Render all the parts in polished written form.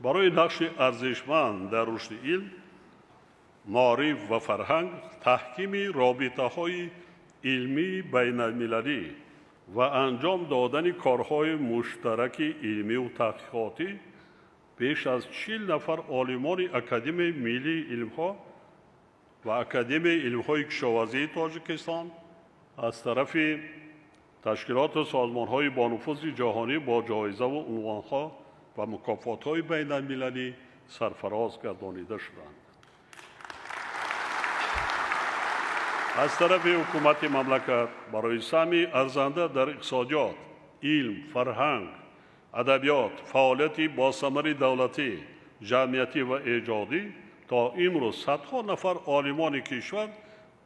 Барои нақши арзишманд дар рушди илм, маориф ва фарҳанг, таҳкими робитаҳои илмии байналмилалӣ ва анҷом додани корҳои муштараки илмиву таҳқиқотӣ беш аз 40 нафар олимони Академияи миллии илмҳо ва Академияи илмҳои кишоварзии Тоҷикистон аз тарафи ташкилоту созмонҳои бонуфузи ҷаҳонӣ бо ҷоизаву унвонҳо ва мукофотҳои байналмилалӣ сарфароз гардонида шуданд. Аз тарафи ҳукумати мамлакат барои саҳми арзанда дар иқтисодиёт, илм, фарҳанг, адабиёт, фаъолияти босамари давлатӣ, ҷамъиятӣ ва эҷодӣ то имрӯз садҳо нафар олимони кишвар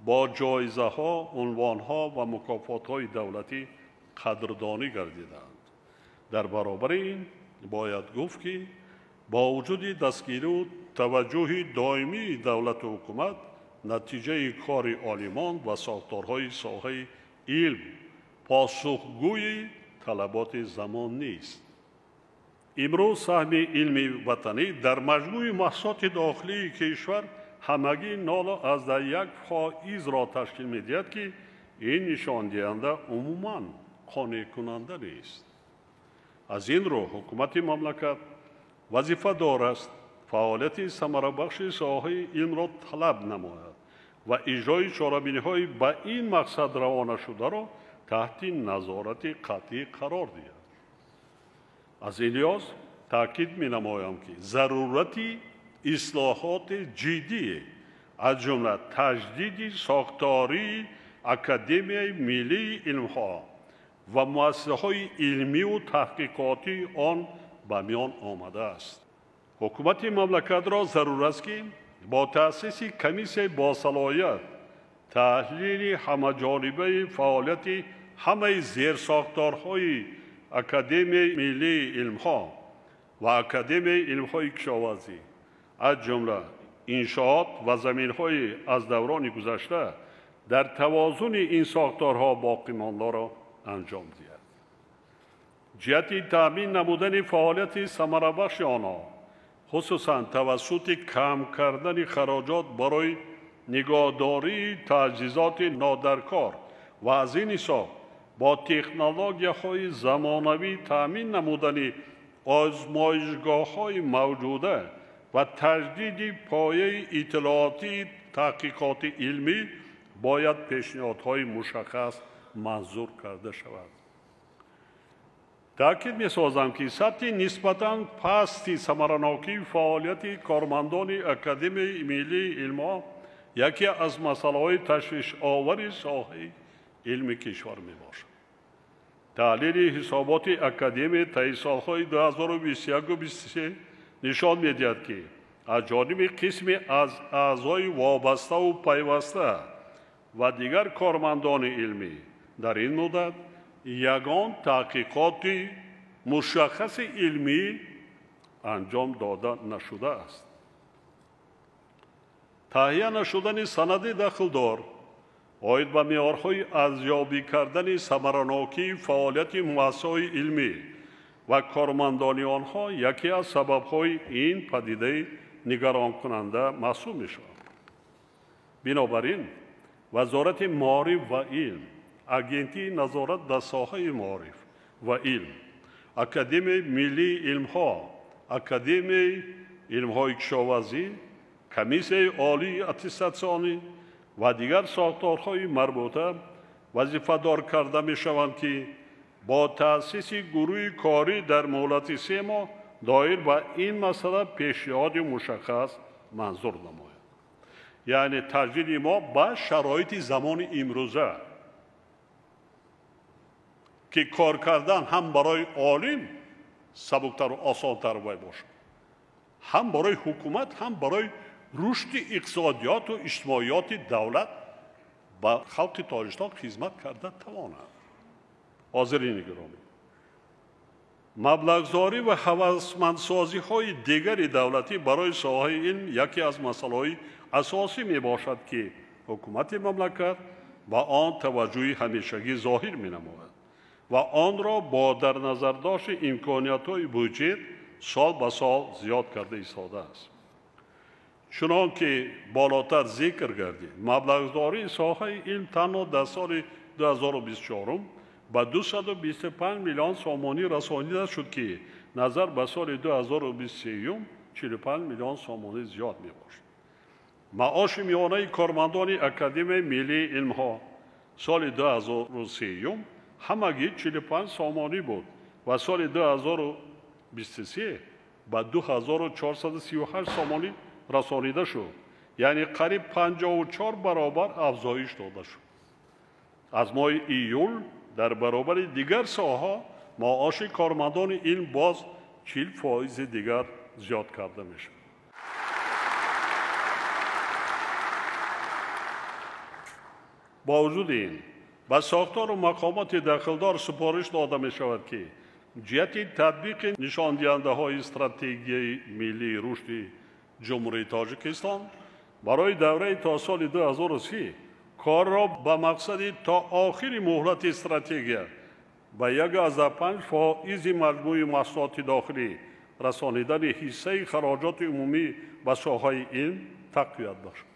бо ҷоизаҳо, унвонҳо ва мукофотҳои давлатӣ қадрдонӣ гардиданд. Дар баробари ин бояд гуфт, ки бо вуҷуди дастгирию таваҷҷӯҳи доимии давлату ҳукумат, натиҷаи кори олимон ва сохторҳои соҳаи илм посухгӯи талаботи замон нест. Имрӯз саҳми илми ватанӣ дар маҷмӯи маҳсулоти дохилии кишвар ҳамагӣ 0,1%-ро ташкил медиҳад, ки ин нишондиҳанда умуман қонеъкунанда нест. Аз ин рӯ ҳукумати мамлакат вазифадор аст фаъолияти самарабахши соҳаи илмро талаб намояд ва иҷрои чорабиниҳои ба ин мақсад равона шударо таҳти назорати қатъӣ қарор диҳад. Аз ин лиҳоз таъкид менамоям, ки зарурати ислоҳоти ҷиддӣ аз ҷумла таҷдиди сохтории Академияи миллии илмҳо ва муассисаҳои илмиву таҳқиқотии он ба миён омадааст. Ҳукумати мамлакатро зарур аст, ки бо таъсиси комиссияи босалоҳият таҳлили ҳамаҷонибаи фаъолияти ҳамаи зерсохторҳои Академияи миллии илмҳо ва Академияи илмҳои кишоварзӣ, аз ҷумла иншоот ва заминҳои аз даврони гузашта дар тавозуни ин сохторҳо боқимондаро анҷом диҳад. Ҷиҳати таъмин намудани фаъолияти самарабахши онҳо, хусусан тавассути кам кардани хароҷот барои нигоҳдории таҷҳизоти нодаркор ва аз ин ҳисоб бо технологияҳои замонавӣ таъмин намудани озмоишгоҳҳои мавҷуда ва таҷдиди пояи иттилоотии таҳқиқоти илмӣ бояд пешниҳодҳои мушаххас манзур карда шавад. Таъкид месозам, ки сатҳи нисбатан пасти самаранокии фаъолияти кормандони Академияи миллии илмҳо яке аз масъалаҳои ташвишовари соҳаи илми кишвар мебошад. Таҳлили ҳисоботи академия таи солҳои 2021-23 нишон медиҳад, ки аз ҷониби қисме аз аъзои вобаставу пайваста ва дигар кормандони илмӣ дар ин муддат ягон таҳқиқоти мушаххаси илмӣ анҷом дода нашудааст. Таҳия нашудани санади дахлдор оид ба меъёрҳои арзёбӣ кардани самаранокии фаъолияти муассисаҳои илмӣ ва кормандони онҳо яке аз сабабҳои ин падидаи нигаронкунанда маҳсуб мешавад. Бинобар ин Вазорати маориф ва илм, Агентии назорат дар соҳаи маориф ва илм, Академияи миллии илмҳо, Академияи илмҳои кишоварзӣ, Комиссияи олии аттестатсионӣ ва дигар сохторҳои марбута вазифадор карда мешаванд, ки бо таъсиси гурӯҳи корӣ дар муҳлати 3 моҳ доир ба ин масъала пешниҳоди мушаххас манзур намояд. Яъне таҷдиди мо ба шароити замони имрӯза, ки кор кардан ҳам барои олим сабуктару осонтар бояд бошад, ҳам барои ҳукумат, ҳам барои рушди иқтисодиёту иҷтимоиёти давлат ба халқи Тоҷикистон хизмат карда тавонад. Ҳозирини гиромӣ, маблағгузорӣ ва ҳавасмандсозиҳои дигари давлатӣ барои соҳаи илм яке аз масъалаҳои асосӣ мебошад, ки ҳукумати мамлакат ба он таваҷҷӯҳи ҳамешагӣ зоҳир менамояд ва онро бо дар назардошти имкониятҳои буҷет сол ба сол зиёд карда истодааст. Чунон ки болотар зикр гардид, маблағгузории соҳаи илм танҳо дар соли 2024 ба 225 миллион сомонӣ расонида шуд, ки назар ба соли 2023 45 миллион сомонӣ зиёд мебошад. Маоши миёнаи кормандони Академияи миллии илмҳо соли 2003 ҳамагӣ 45 сомонӣ буд ва соли 2023 ба 2438 сомонӣ расонида шуд, яъне қариб 54 баробар афзоиш дода шуд. Аз моҳи июл дар баробари дигар соҳаҳо маоши кормандони илм боз 40% дигар зиёд карда мешавад. Бо вуҷуди ин ба сохтору мақомоти дахлдор супориш дода мешавад, ки ҷиҳати татбиқи нишондиҳандаҳои стратегияи миллии рушди Ҷумҳурии Тоҷикистон барои давраи то соли 2030 корро ба мақсади то охири муҳлати стратегия ба 1,5% маҷмӯи маҳсулоти дохилӣ расонидани ҳиссаи хароҷоти умумӣ ба соҳаи илм тақвият бахшад.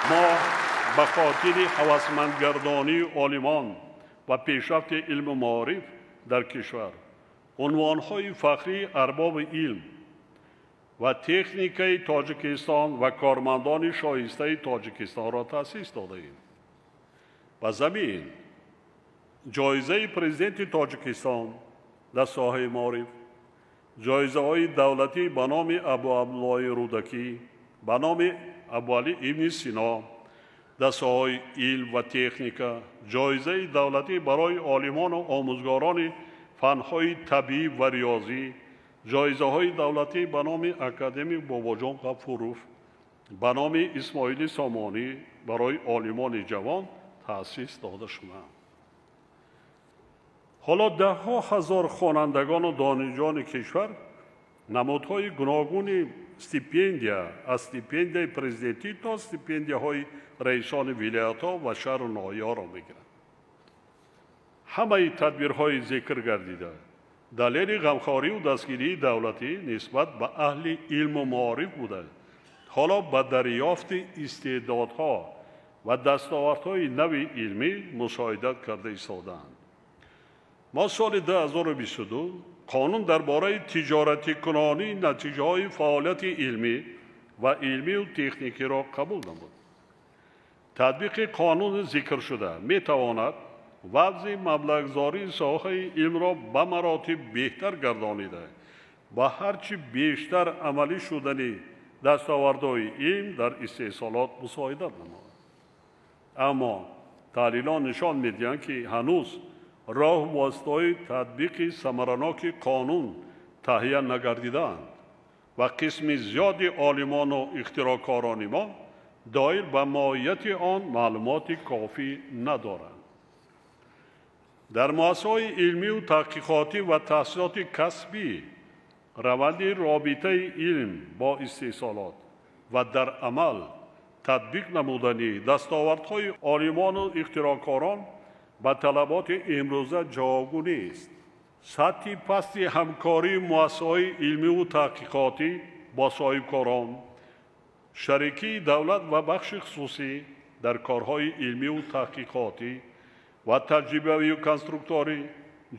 Мо ба хотири ҳавасмандгардонии олимон ва пешрафти илму маориф дар кишвар унвонҳои фахрии арбоби илм ва техникаи Тоҷикистон ва кормандони шоистаи Тоҷикистонро таъсис додаем. Ба замин ҷоизаи президенти Тоҷикистон дар соҳаи маориф, ҷоизаҳои давлатӣ ба номи Абуабдуллоҳи Рӯдакӣ, ба номи Абуалӣ ибни Сино дар соҳаи илм ва техника, ҷоизаи давлатӣ барои олимону омӯзгорони фанҳои табиӣ ва риёзӣ, ҷоизаҳои давлатӣ ба номи академик Бобоҷон Ғафуров, ба номи Исмоили Сомонӣ барои олимони ҷавон таъсис дода шуданд. Ҳоло даҳҳо ҳазор хонандагону донишҷӯёни кишвар намудҳои гуногуни стипендия аз стипендияи президентӣ то стипендияҳои раисони вилоятҳо ва шаҳру ноҳияҳоро мегиранд. Ҳамаи тадбирҳои зикр гардида далели ғамхорию дастгирии давлатӣ нисбат ба аҳли илму маориф буда, ҳоло ба дарёфти истеъдодҳо ва дастовардҳои нави илмӣ мусоидат карда истодаанд. Мо соли 2022 қонун дар бораи тиҷоратикунонии натиҷаҳои фаъолияти илмӣ ва илмию техникиро қабул намуд. Татбиқи қонуни зикршуда метавонад вазъи маблағгузории соҳаи илмро ба маротиб беҳтар гардонида, ба ҳарчи бештар амалӣ шудани дастовардҳои илм дар истеҳсолот мусоидат намояд. Аммо таҳлилон нишон медиҳанд, ки ҳанӯз роҳу воситаҳои татбиқи самараноки қонун таҳия нагардидаанд ва қисми зиёди олимону ихтироъкорони мо доир ба моҳияти он маълумоти кофӣ надоранд. Дар муассисаҳои илмию таҳқиқотӣ ва таҳсилоти касбӣ раванди робитаи илм бо истеҳсолот ва дар амал татбиқ намудани дастовардҳои олимону ихтироъкорон ба талаботи имрӯза ҷавобгӯ нест. Сатҳи пасти ҳамкории муассисаҳои илмиву таҳқиқотӣ бо соҳибкорон, шарикии давлат ва бахши хусусӣ дар корҳои илмиву таҳқиқотӣ ва таҷрибавию конструкторӣ,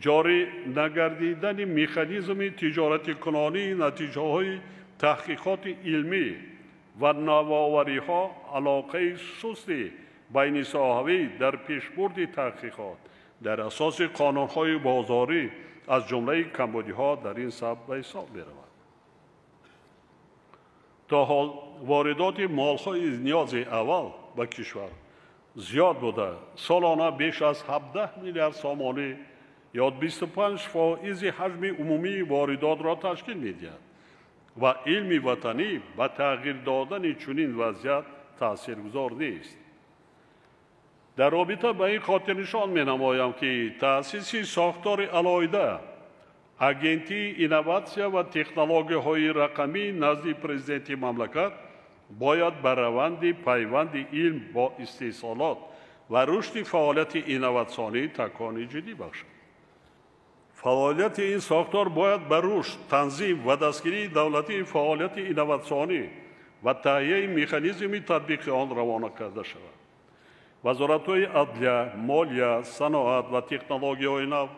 ҷорӣ нагардидани механизми тиҷоратикунонии натиҷаҳои таҳқиқоти илмӣ ва навовариҳо, алоқаи сусти байнисоҳавӣ дар пешбурди таҳқиқот дар асоси қонунҳои бозорӣ аз ҷумлаи камбудиҳо дар ин самт ба ҳисоб меравад. То ҳол воридоти молҳои ниёзи аввал ба кишвар зиёд буда, солона беш аз 17 миллиард сомонӣ ё 25% ҳаҷми умумии воридотро ташкил медиҳад ва илми ватанӣ ба тағйир додани чунин вазъият таъсиргузор нест. Дар робита ба ин хотирнишон менамоям, ки таъсиси сохтори алоҳида Агентии инноватсия ва технологияҳои рақамӣ назди президенти мамлакат бояд ба раванди пайванди илм бо истеҳсолот ва рушди фаъолияти инноватсионӣ такони ҷиддӣ бахшад. Фаъолияти ин сохтор бояд ба рушд, танзим ва дастгирии давлатии фаъолияти инноватсионӣ ва таҳияи механизми татбиқи он равона карда шавад. Вазоратҳои адлия, молия, саноат ва технологияҳои нав,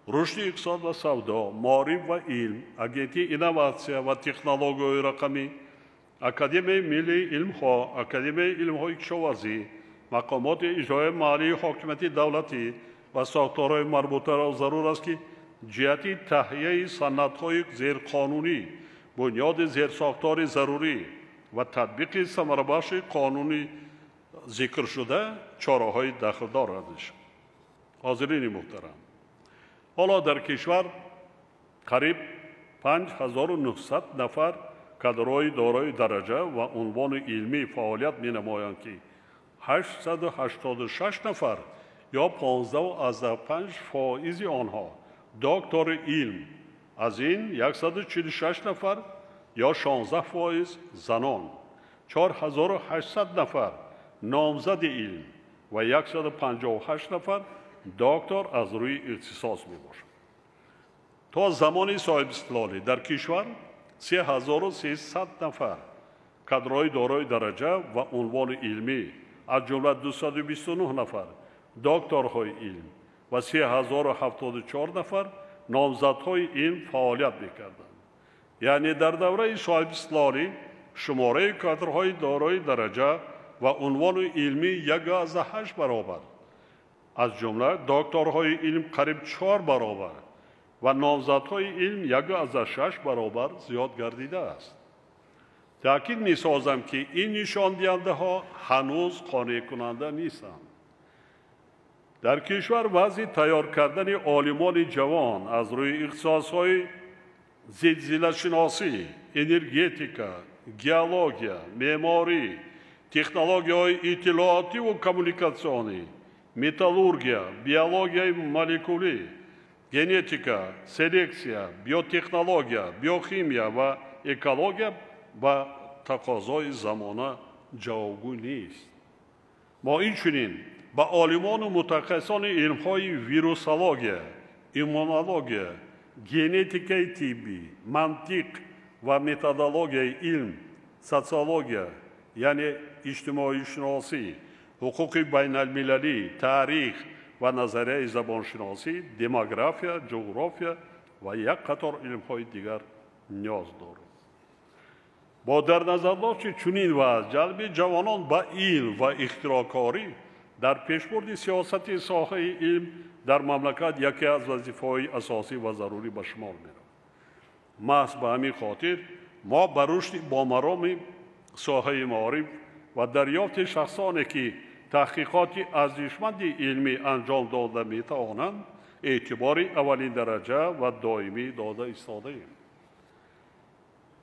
рушди иқтисод ва савдо, маориф ва илм, Агентии инноватсия ва технологияҳои рақамӣ, Академияи миллии илмҳо, Академияи илмҳои кишоварзӣ, мақомоти иҷроияи маҳаллии ҳокимияти давлатӣ ва сохторҳои марбутаро зарур аст, ки ҷиҳати таҳияи санадҳои зерқонунӣ, бунёди зерсохтори зарурӣ ва татбиқи самарабахши қонуни зикршуда чораҳои дахлдор андешанд. Ҳозирини муҳтарам, ҳоло дар кишвар қариб 5900 нафар кадрҳои дорои дараҷа ва унвони илмӣ фаъолият менамоянд, ки 886 нафар ё 15,5% онҳо доктори илм, аз ин 146 нафар ё 16% занон, 4800 нафар номзади илм ва 158 нафар доктор аз рӯи ихтисос мебошанд. То замони соҳибистиқлолӣ дар кишвар 3300 нафар кадрҳои дорои дараҷа ва унвони илмӣ, аз ҷумла 229 нафар докторҳои илм ва 3074 нафар номзадҳои илм фаъолият мекарданд. Яъне дар давраи соҳибистиқлолӣ шумораи кадрҳои дорои дараҷа ва унвони илмӣ 1,8 баробар, аз ҷумла докторҳои илм қариб 4 баробар ва номзадҳои илм 1,6 баробар зиёд гардидааст. Таъкид месозам, ки ин нишондиҳандаҳо ҳанӯз қонеъкунанда нестанд. Дар кишвар вазъи тайёр кардани олимони ҷавон аз рӯи ихтисосҳои зилзилашиносӣ, энергетика, геология, меъморӣ, технологияҳои иттилоотиву коммуникатсионӣ, металлургия, биологияи молекулӣ, генетика, селексия, биотехнология, биохимия ва экология ба тақозои замона ҷавобгӯ нест. Мо инчунин ба олимону мутахассисони илмҳои вирусология, иммунология, генетикаи тиббӣ, мантиқ ва методологияи илм, социология, яъне иҷтимоишиносӣ, ҳуқуқи байналмилалӣ, таърих ва назарияи забоншиносӣ, демография, ҷуғрофия ва як қатор илмҳои дигар ниёз дорем. Бо дар назардошти чунин вазъ ҷалби ҷавонон ба илм ва ихтироъкорӣ дар пешбурди сиёсати соҳаи илм дар мамлакат яке аз вазифаҳои асосӣ ва зарурӣ ба шумор меравад. Маҳз ба ҳамин хотир мо ба рушди бомароми соҳаи маориф ва дарёфти шахсоне, ки таҳқиқоти арзишманди илмӣ анҷом дода метавонанд, эътибори аввалиндараҷа ва доимӣ дода истодаем.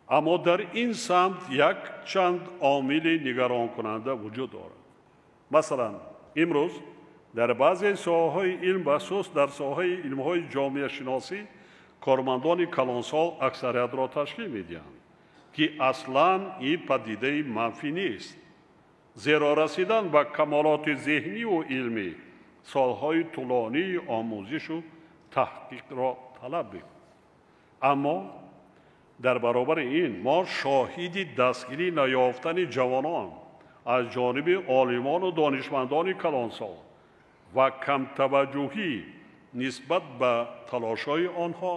Аммо дар ин самт якчанд омили нигаронкунанда вуҷуд дорад. Масалан, имрӯз дар баъзе соҳаҳои илм, бахусус дар соҳаи илмҳои ҷомеашиносӣ, кормандони калонсол аксариятро ташкил медиҳанд, ки аслан ин падидаи манфӣ нест, зеро расидан ба камолоти зеҳниву илмӣ солҳои тӯлонии омӯзишу таҳқиқро талаб мекунад. Аммо дар баробари ин мо шоҳиди дастгирӣ наёфтани ҷавонон аз ҷониби олимону донишмандони калонсол ва камтаваҷҷӯҳӣ нисбат ба талошҳои онҳо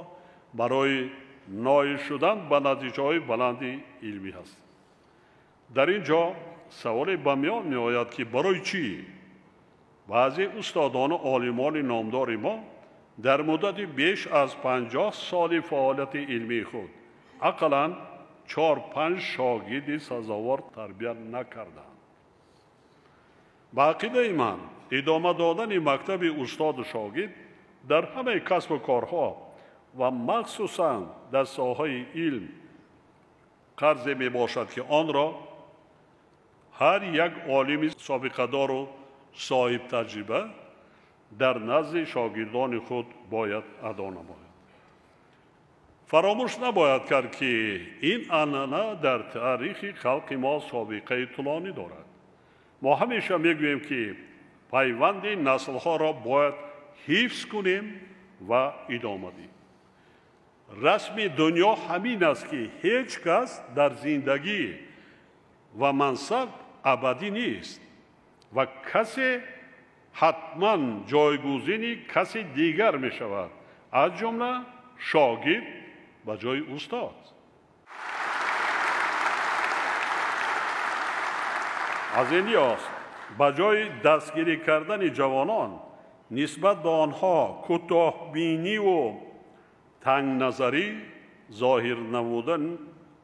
барои ноил шудан ба натиҷаҳои баланди илмӣ ҳастем. Дар ин ҷо саволе ба миён меояд, ки барои чӣ баъзе устодону олимони номдори мо дар муддати беш аз 50 соли фаъолияти илмии худ ақаллан 4-5 шогирди сазовор тарбия накарданд. Ба ақидаи ман, идома додани мактаби устоду шогирд дар ҳамаи касбу корҳо ва махсусан дар соҳаи илм қарзе мебошад, ки онро ҳар як олими собиқадору соҳибтаҷриба дар назди шогирдони худ бояд адо намояд. Фаромӯш набояд кард, ки ин анъана дар таърихи халқи мо собиқаи тӯлонӣ дорад. Мо ҳамеша мегӯем, ки пайванди наслҳоро бояд ҳифз кунем ва идомавӣ. Расми дунё ҳамин аст, ки ҳеҷ кас дар зиндагӣ ва мансаб абадӣ нест ва касе ҳатман ҷойгузини каси дигар мешавад, аз ҷумла шогирд ба ҷои устод. Аз ин лиҳоз ба ҷои дастгирӣ кардани ҷавонон нисбат ба онҳо кӯтоҳбиниву тангназарӣ зоҳир намудан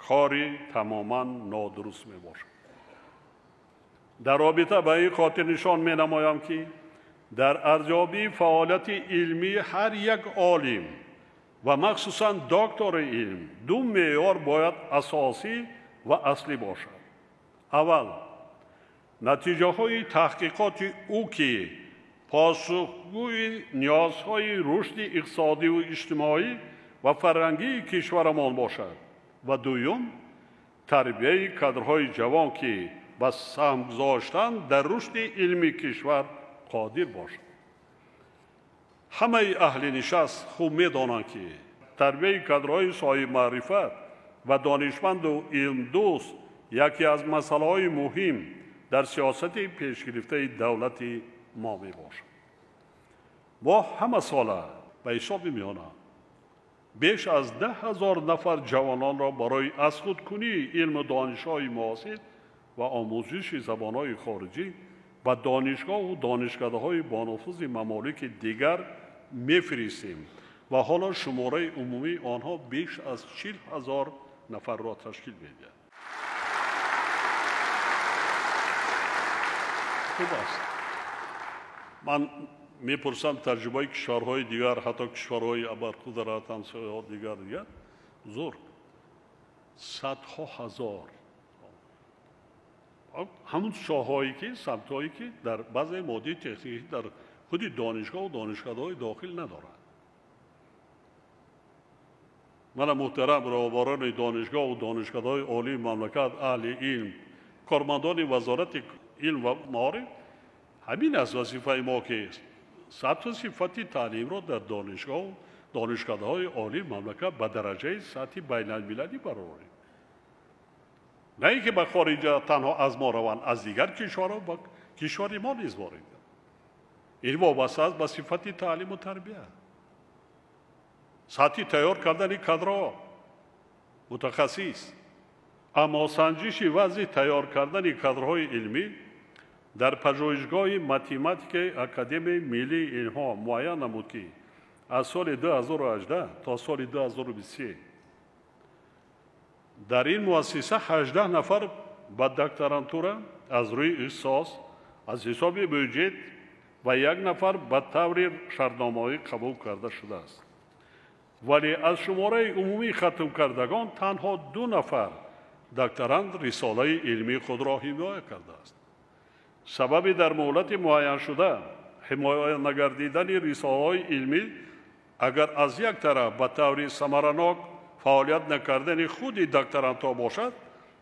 кори тамоман нодуруст мебошад. Дар робита ба ин хотирнишон менамоям, ки дар арзёбии фаъолияти илмии ҳар як олим ва махсусан доктори илм ду меъёр бояд асосӣ ва аслӣ бошад. Аввал, натиҷаҳои таҳқиқоти ӯ, ки посухгӯи ниёзҳои рушди иқтисодиву иҷтимоӣ ва фарҳангии кишварамон бошад, ва дуюм, тарбияи кадрҳои ҷавон, ки ба саҳм гузоштан дар рушди илми кишвар қодир бошад. Ҳамаи аҳли нишаст хуб медонанд, ки тарбияи кадрҳои соҳибмаърифат ва донишманду илмдӯст яке аз масъалаҳои муҳим дар сиёсати пешгирифтаи давлати мо мебошад. Мо ҳама сола ба ҳисоби миёна беш аз 10 000 нафар ҷавононро барои аз худкунии илму донишҳои муосир ва омӯзиши забонҳои хориҷӣ ба донишгоҳу донишкадаҳои бонуфузи мамолики дигар мефиристем ва ҳоло шумораи умумии онҳо беш аз 40 000 нафарро ташкил медиҳад. Хуб аст. Ман мепурсам, таҷрибаи кишварҳои дигар, ҳатто кишварҳои абарқудрат, ҳамсояҳо дигар зур садҳо ҳазор ҳамун соҳаҳое ки самтҳое ки дар баъзе моддии техникӣ дар худи донишгоҳу донишкадаҳои дохил надоранд. Мана муҳтарам роҳбарони донишгоҳу донишкадаҳои олии мамлакат, аҳли илм, кормандони вазорати илм ва маориф, ҳамин аст вазифаи мо, ки сатҳу сифати таълимро дар донишгоҳу донишкадаҳои олии мамлакат ба дараҷаи сатҳи байналмилалӣ барорем. На ин ки ба хориҷа танҳо аз мо раванд, аз дигар кишварҳо ба кишвари мо низ ворид. Ин вобаста аст ба сифати таълиму тарбия, сатҳи тайёр кардани кадрҳо, мутахассис. Аммо санҷиши вазъи тайёр кардани кадрҳои илмӣ дар пажӯҳишгоҳи математикаи Академияи миллии илмҳо муайян намуд, ки аз соли 2018 то соли 2023 дар ин муассиса 18 нафар ба докторантура аз рӯи ихтисос аз ҳисоби бюҷет ва як нафар ба таври шартномавӣ қабул карда шудааст. Вале аз шумораи умумии хатмкардагон танҳо 2 нафар докторант рисолаи илмии худро ҳимоя кардааст. Сабаби дар муҳлати муайяншуда ҳимоя нагардидани рисолаҳои илмӣ агар аз як тараф ба таври самаранок фаъолият накардани худи докторантҳо бошад,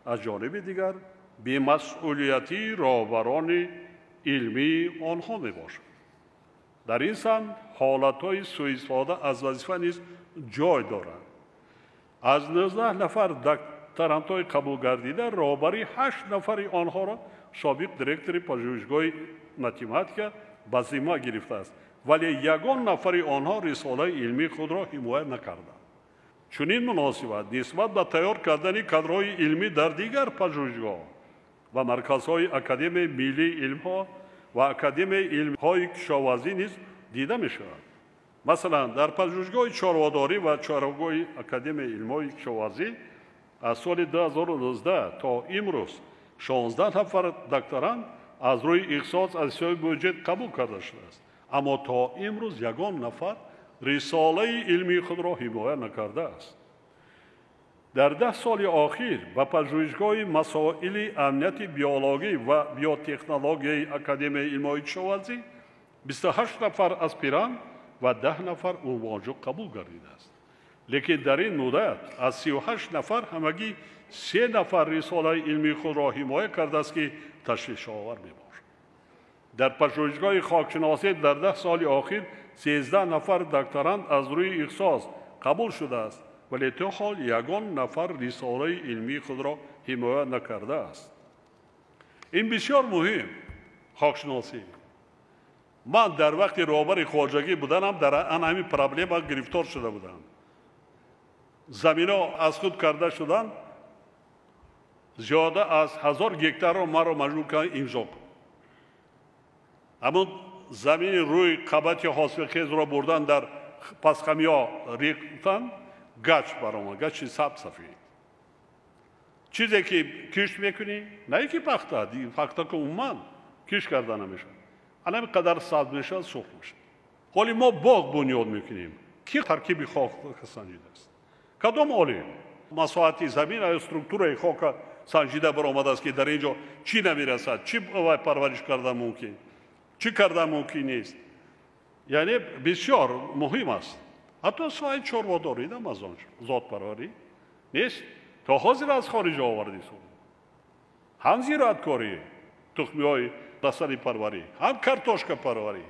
аз ҷониби дигар бемасъулиятии роҳбарони илмии онҳо мебошад. Дар ин самт ҳолатҳои суистифода аз вазифа низ ҷой доранд. Аз 19 нафар докторантҳои қабулгардида роҳбари 8 нафари онҳоро собиқ директори пажӯҳишгоҳи математика ба зимма гирифтааст, вале ягон нафари онҳо рисолаи илмии худро ҳимоя накарданд. Чунин муносибат нисбат ба тайёр кардани кадрҳои илмӣ дар дигар пажӯҳишгоҳ ва марказҳои Академияи миллии илмҳо ва Академияи илмҳои кишоварзӣ низ дида мешавад. Масалан, дар пажӯҳишгоҳи чорводорӣ ва чорвогоҳи Академияи илмҳои кишоварзӣ аз соли 2019 то имрӯз 16 нафар докторант аз рӯи ихтисос аз ҳисоби бюҷет қабул карда шудааст, аммо то имрӯз ягон нафар рисолаи илмии худро ҳимоя накардааст. Дар 10 соли охир ба пажӯҳишгоҳи масоили амнияти биологӣ ва биотехнологияи Академияи илмҳои кишоварзӣ 28 нафар аспирант ва 10 нафар унвонҷӯ қабул гардидааст. Лекин дар ин муддат аз 38 нафар ҳамагӣ 3 нафар рисолаи илмии худро ҳимоя кардааст, ки ташвишовар мебошад. Дар пажӯҳишгоҳи хокшиносӣ дар 10 соли охир 13 нафар докторант аз рӯи ихтисос қабул шудааст, вале то ҳол ягон нафар рисолаи илмии худро ҳимоя накардааст. Ин бисёр муҳим хокшиносӣ. Ман дар вақти роҳбари хоҷагӣ буданам дар ан ҳамин проблема гирифтор шуда будам. Замино аз худ карда шуданд, зиёда аз 1000 гектарро маро маҷбур карданд имзо кун. Ҳамун замини рӯи қабати ҳосилхезро бурдан дар пасхамиё рехтан, гач баромад, гачи сабз сафед. Чизе ки кишт мекунӣ, на ки пахта, пахта ки умуман кишт карда намешавад. Ана ҳамин қадар сабз мешавад, сурх мешавад. Ҳоли мо боғ бунёд мекунем. Ки таркиби хок санҷидааст? Кадом олим масоҳати замин ё структураи хока санҷида баромадааст, ки дар ин ҷо чӣ намерасад, чӣ парвариш кардан мумкин, чӣ кардан мумкин нест? Яъне бисёр муҳим аст. Ҳатто соҳаи чорводорӣ дам аз он зотпарварӣ нест. То ҳозир аз хориҷ оварди суд. Ҳам зироаткорӣ, тухмиҳои растанипарварӣ, ҳам картошкапарварӣ,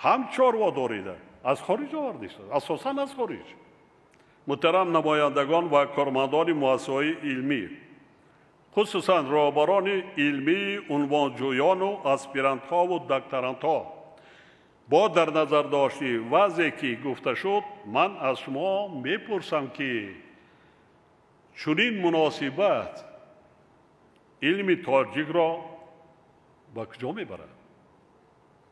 ҳам чорводорӣ аз хориҷ оварди суд, асосан аз хориҷ. Муҳтарам намояндагон ва кормандони муассисаҳои илмӣ, хусусан роҳбарони илмии унвонҷӯёну аспирантҳову докторантҳо, бо дар назардошти вазъе ки гуфта шуд, ман аз шумо мепурсам, ки чунин муносибат илми тоҷикро ба куҷо мебарад?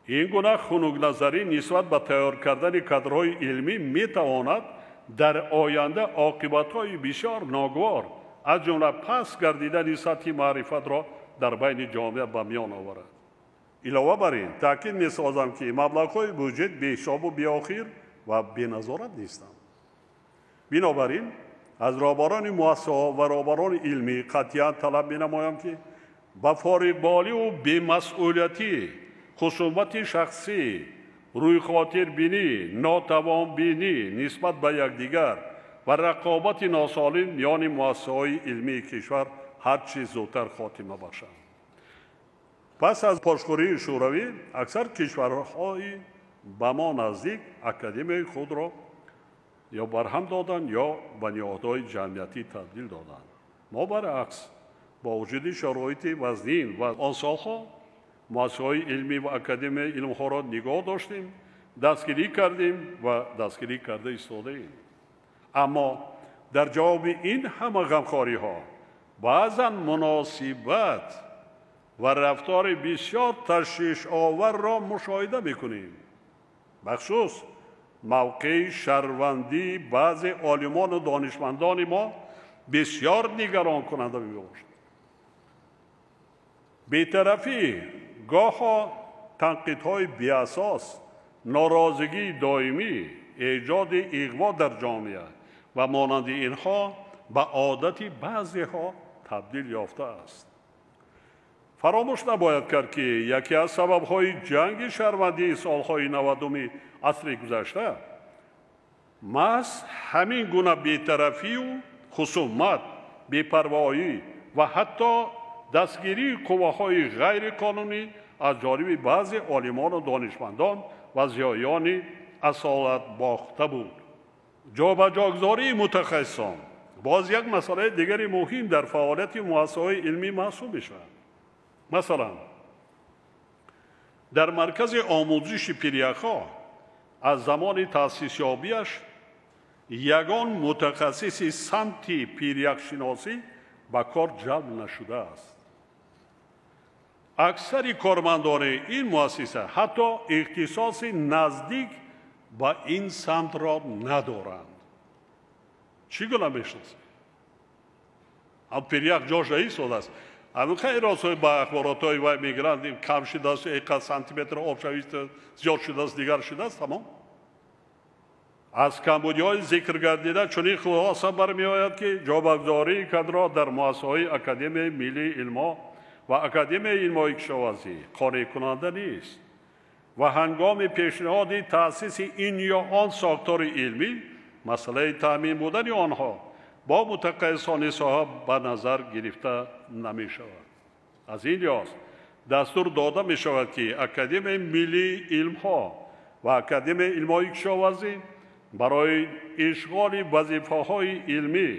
Ин гуна хунукназарӣ нисбат ба тайёр кардани кадрҳои илмӣ метавонад дар оянда оқибатҳои бисёр ногувор, аз ҷумла паст гардидани сатҳи маърифатро дар байни ҷомеа ба миён оварад. Илова бар ин, таъкид месозам, ки маблағҳои буҷет беҳисобу беохир ва беназорат нестанд. Бинобар ин, аз роҳбарони муассисаҳо ва роҳбарони илмӣ қатъиян талаб менамоям, ки ба фориғболиву бемасъулиятӣ, хусумати шахсӣ, рӯйхотирбинӣ, нотавонбинӣ нисбат ба якдигар ва рақобати носолим миёни муассисаҳои илмии кишвар ҳар чӣ зудтар хотима бахшанд. Пас аз пошхӯрии Шӯравӣ аксар кишварҳои ба мо наздик академияи худро ё барҳам доданд, ё ба ниҳодҳои ҷамъиятӣ табдил доданд. Мо баръакс, бо вуҷуди шароити вазнин ва он солҳо муассисаҳои илмӣ ва академияи илмҳоро нигоҳ доштем, дастгирӣ кардем ва дастгирӣ карда истодаем. Аммо дар ҷавоби ин ҳама ғамхориҳо баъзан муносибат ва рафтори бисёр ташвишоварро мушоҳида мекунем. Бахусус мавқеи шаҳрвандии баъзе олимону донишмандони мо бисёр нигаронкунанда мебошад. Бетарафӣ гоҳо танқидҳои беасос, норозигии доимӣ, эҷоди иғво дар ҷомеа ва монанди инҳо ба одати баъзеҳо табдил ёфтааст. Фаромӯш набояд кард, ки яке аз сабабҳои ҷанги шаҳрвандии солҳои 90-уми асри гузашта маҳз ҳамин гуна бетарафию хусумат, бепарвоӣ ва ҳатто дастгирии қувваҳои ғайриқонунӣ аз ҷониби баъзе олимону донишмандон ва зиёёни асолатбохта буд. Ҷобаҷогузории мутахассисон боз як масъалаи дигари муҳим дар фаъолияти муассисаҳои илмӣ маҳсуб мешавад. Масалан, дар маркази омӯзиши пиряхҳо аз замони таъсисёбиаш ягон мутахассиси самти пиряхшиносӣ ба кор ҷалб нашудааст. Аксари кормандони ин муассиса ҳатто ихтисоси наздик ба ин самтро надоранд. Чӣ гуна мешиносед? Ам пирях ҷош наистодааст. Ҳамин хайросҳои ба ахборотҳои вай мегиранд, кам шудааст, эқад сантиметр об шавист, зиёд шудааст, дигар шудааст, тамом. Аз камбудиҳои зикр гардида чунин хулоса бармеояд, ки ҷобагузории кадрҳо дар муассисаҳои Академияи миллии илмҳо ва Академияи илмҳои кишоварзӣ қонеъкунанда нест ва ҳангоми пешниҳоди таъсиси ин ё он сохтори илмӣ масъалаи таъмин будани онҳо бо мутахассисони соҳа ба назар гирифта намешавад. Аз ин лиҳоз дастур дода мешавад, ки Академияи миллии илмҳо Ва Академияи илмҳои кишоварзӣ барои ишғоли вазифаҳои илмӣ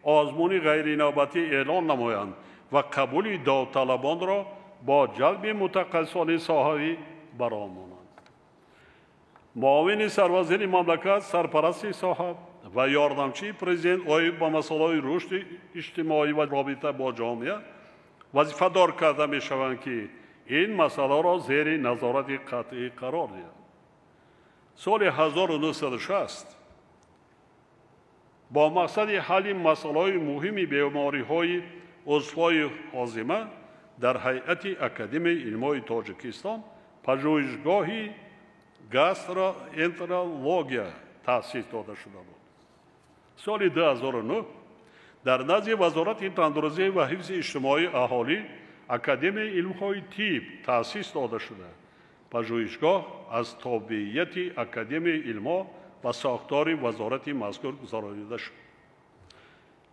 озмуни ғайринавбатӣ эълон намоянд ва қабули довталабонро бо ҷалби мутахассисони соҳавӣ бароҳ монанд. Муовини сарвазири мамлакат, сарпарасти соҳа ва ёрдамчии президент оид ба масъалаҳои рушди иҷтимоӣ ва робита бо ҷомеа вазифадор карда мешаванд, ки ин масъаларо зери назорати қатъӣ қарор диҳанд. Соли 1960 бо мақсади ҳалли масъалаҳои муҳими бемориҳои узвҳои ҳозима дар ҳайати Академияи илмҳои Тоҷикистон пажӯҳишгоҳи гастроэнтерология таъсис дода шуда буд. Соли 2009 дар назди Вазорати тандурустӣ ва ҳифзи иҷтимоии аҳолӣ Академияи илмҳои тиб таъсис дода шуда. Пажӯҳишгоҳ аз тобеияти Академияи илмҳо ба сохтори вазорати мазкур гузаронида шуд.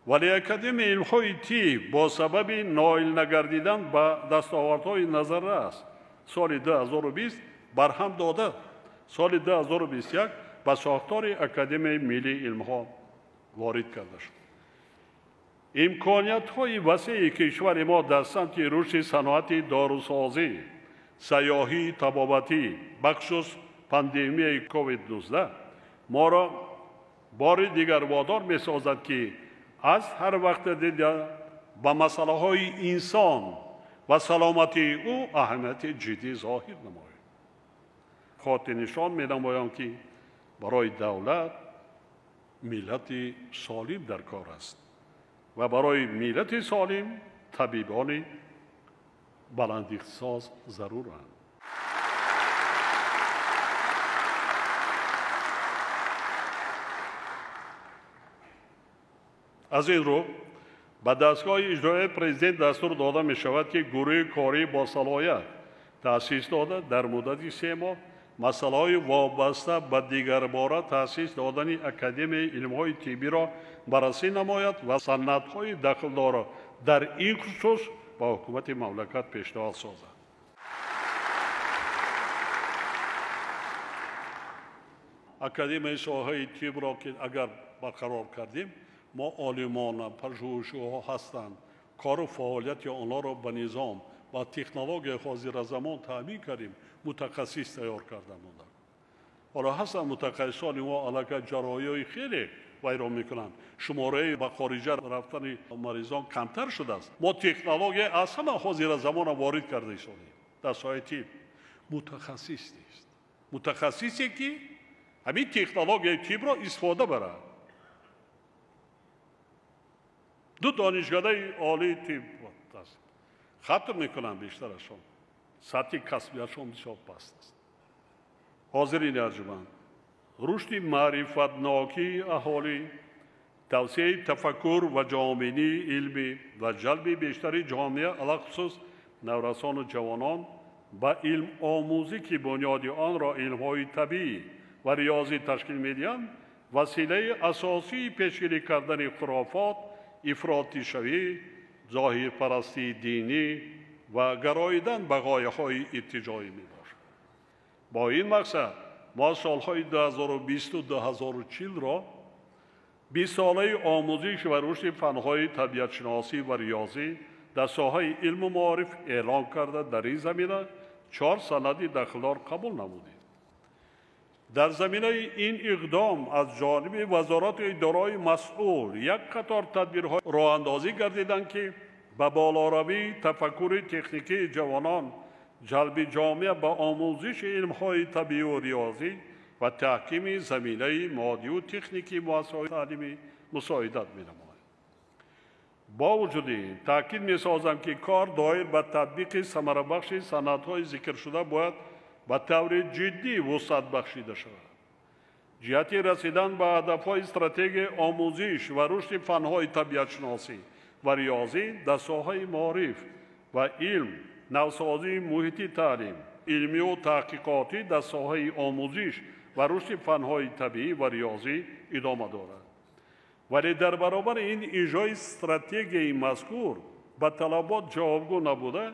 Вале Академияи илмҳои тиб бо сабаби ноил нагардидан ба дастовардҳои назаррас соли 2020 барҳам дода, соли 2021 ба сохтори Академияи миллии илмҳо ворид карда шуд. Имкониятҳои васеи кишвари мо дар самти рушди саноати дорусозӣ, сайёҳии табобатӣ, бахусус пандемияи COVID-19 моро бори дигар водор месозад, ки аз ҳар вақте дида ба масъалаҳои инсон ва саломатии ӯ аҳамияти ҷиддӣ зоҳир намоем. Хотирнишон менамоям, ки барои давлат миллати солим дар кор аст ва барои миллати солим табибони баландихтисос заруранд. Аз ин рӯ ба дастгоҳи иҷроияи президент дастур дода мешавад, ки гурӯҳи корӣ бо салоҳият таъсис дода дар муддати 3 моҳ масъалаҳои вобаста ба дигарбора таъсис додани Академияи илмҳои тиббиро баррасӣ намояд ва санадҳои дахлдорро дар ин хусус ба ҳукумати мамлакат пешниҳод созад. Академияи соҳаи тибро ки агар барқарор кардем, мо олимона, пажӯҳишҳо ҳастанд, кору фаъолияти онҳоро ба низом ва технологияи ҳозиразамон таъмин кардем, мутахассис тайёр карда монданд. Ҳоло ҳастанд мутахассисони мо аллакай ҷарроҳиҳои хеле вайрон мекунанд. Шумораи ба хориҷа рафтани маризон камтар шудааст. Мо технология аз ҳама ҳозиразамонро ворид карда истодем дар соҳаи тиб. Мутахассис нест. Мутахассисе ки ҳамин технологияи тибро истифода барад. Ду донишгоҳи олии тиб аст. Хатм мекунанд бештарашон. Сатҳи касбиятшон бисёр паст аст. Ҳозирини арҷуманд, рушди маърифатнокии аҳолӣ, тавсеаи тафаккур ва ҷомеъии илмӣ ва ҷалби бештари ҷомеа, алахусус наврасону ҷавонон ба илмомӯзӣ, ки бунёди онро илмҳои табиӣ ва риёзӣ ташкил медиҳанд, василаи асосии пешгирӣ кардани хурофот, ифротишавӣ, зоҳирпарастии динӣ ва гароидан ба ғояҳои иртиҷоӣ мебошад. Бо ин мақсад мо солҳои 2020-2040-ро 20-солаи омӯзиш ва рушди фанҳои табиатшиносӣ ва риёзӣ дар соҳаи илму маориф эълон карда, дар ин замина 4 санади дахлдор қабул намудем. Дар заминаи ин иқдом аз ҷониби вазорату идораҳои масъул як қатор тадбирҳо роҳандозӣ гардиданд, ки ба болоравии тафаккури техникии ҷавонон, ҷалби ҷомеа ба омӯзиши илмҳои табиӣ ва риёзӣ ва таҳкими заминаи моддию техникии муассисаҳои таълимӣ мусоидат менамояд. Бо вуҷуди ин таъкид месозам, ки кор доир ба татбиқи самарабахши санадҳои зикршуда бояд ба таври ҷиддӣ вусъат бахшида шавад. Ҷиҳати расидан ба ҳадафҳои стратегияи омӯзиш ва рушди фанҳои табиатшиносӣ ва риёзӣ дар соҳаи маориф ва илм, навсозии муҳити таълим, илмию таҳқиқотӣ дар соҳаи омӯзиш ва рушди фанҳои табиӣ ва риёзӣ идома дорад. Вале дар баробари ин иҷрои стратегияи мазкур ба талабот ҷавобгӯ набуда,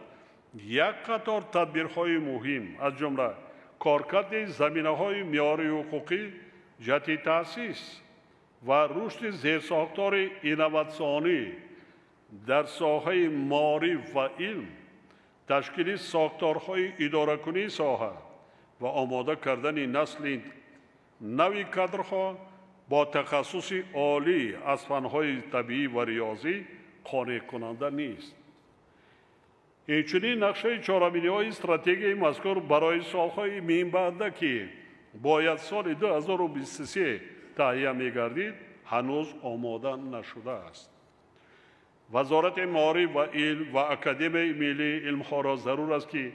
як қатор тадбирҳои муҳим аз ҷумла коркарди заминаҳои меъёрии ҳуқуқӣ ҷиҳати таъсис ва рушди зерсохтори инноватсионӣ дар соҳаи маориф ва илм, ташкили сохторҳои идоракунии соҳа ва омода кардани насли нави кадрҳо бо тахассуси олӣ аз фанҳои табиӣ ва риёзӣ қонеъкунанда нест. Инчунин нақшаи чорабиниҳои стратегияи мазкур барои солҳои минбаъда, ки бояд соли 2023 таҳия мегардид, ҳанӯз омода нашудааст. Вазорати маориф ва илм ва Академияи миллии илмҳоро зарур аст, ки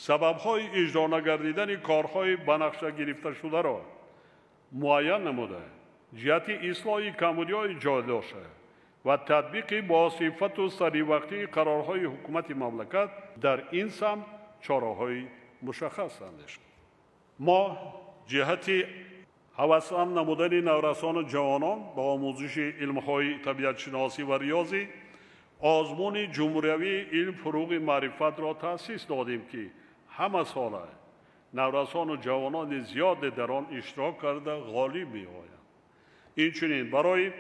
сабабҳои иҷро нагардидани корҳои ба нақша гирифташударо муайян намуда, ҷиҳати ислоҳи камбудиҳои ҷой дошта ва татбиқи босифату саривақтии қарорҳои ҳукумати мамлакат дар ин самт чораҳои мушаххас андешад. Мо ҷиҳати ҳавасманд намудани наврасону ҷавонон ба омӯзиши илмҳои табиатшиносӣ ва риёзӣ озмуни ҷумҳуриявии илм фуруғи маърифатро таъсис додем, ки ҳама сола наврасону ҷавонони зиёде дар он иштирок карда ғолиб меоянд. Инчунин барои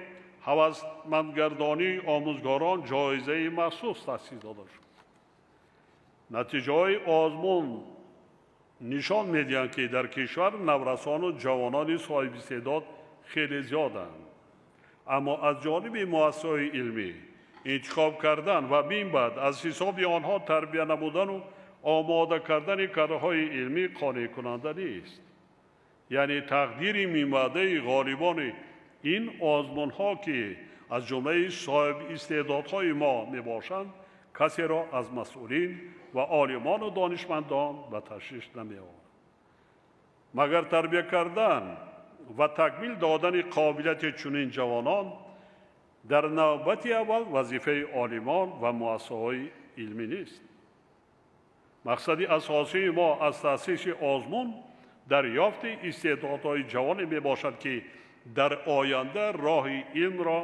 ҳавасмандгардонии омӯзгорон ҷоизаи махсус таъсис дода шуд. Натиҷаҳои озмун нишон медиҳанд, ки дар кишвар наврасону ҷавонони соҳибистеъдод хеле зиёданд, аммо аз ҷониби муассисаҳои илмӣ интихоб кардан ва минбаъд аз ҳисоби онҳо тарбия намудану омода кардани кадрҳои илмӣ қонеъкунанда нест. Яъне тақдири минбаъдаи ғолибони ин озмунҳо, ки аз ҷумлаи соҳибистеъдодҳои мо мебошанд, касеро аз масъулин ва олимону донишмандон ба ташвиш намеоварад. Магар тарбия кардан ва такмил додани қобилияти чунин ҷавонон дар навбати аввал вазифаи олимон ва муассисаҳои илмӣ нест. Мақсади асосии мо аз таъсиси озмун дарёфти истеъдодҳои ҷавоне мебошад, ки дар оянда роҳи илмро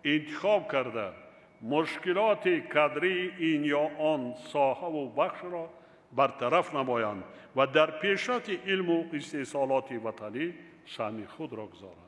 интихоб карда, мушкилоти кадрии ин ё он соҳаву бахшро бартараф намоянд ва дар пешрафти илму истеҳсолоти ватанӣ саҳми худро гузоранд.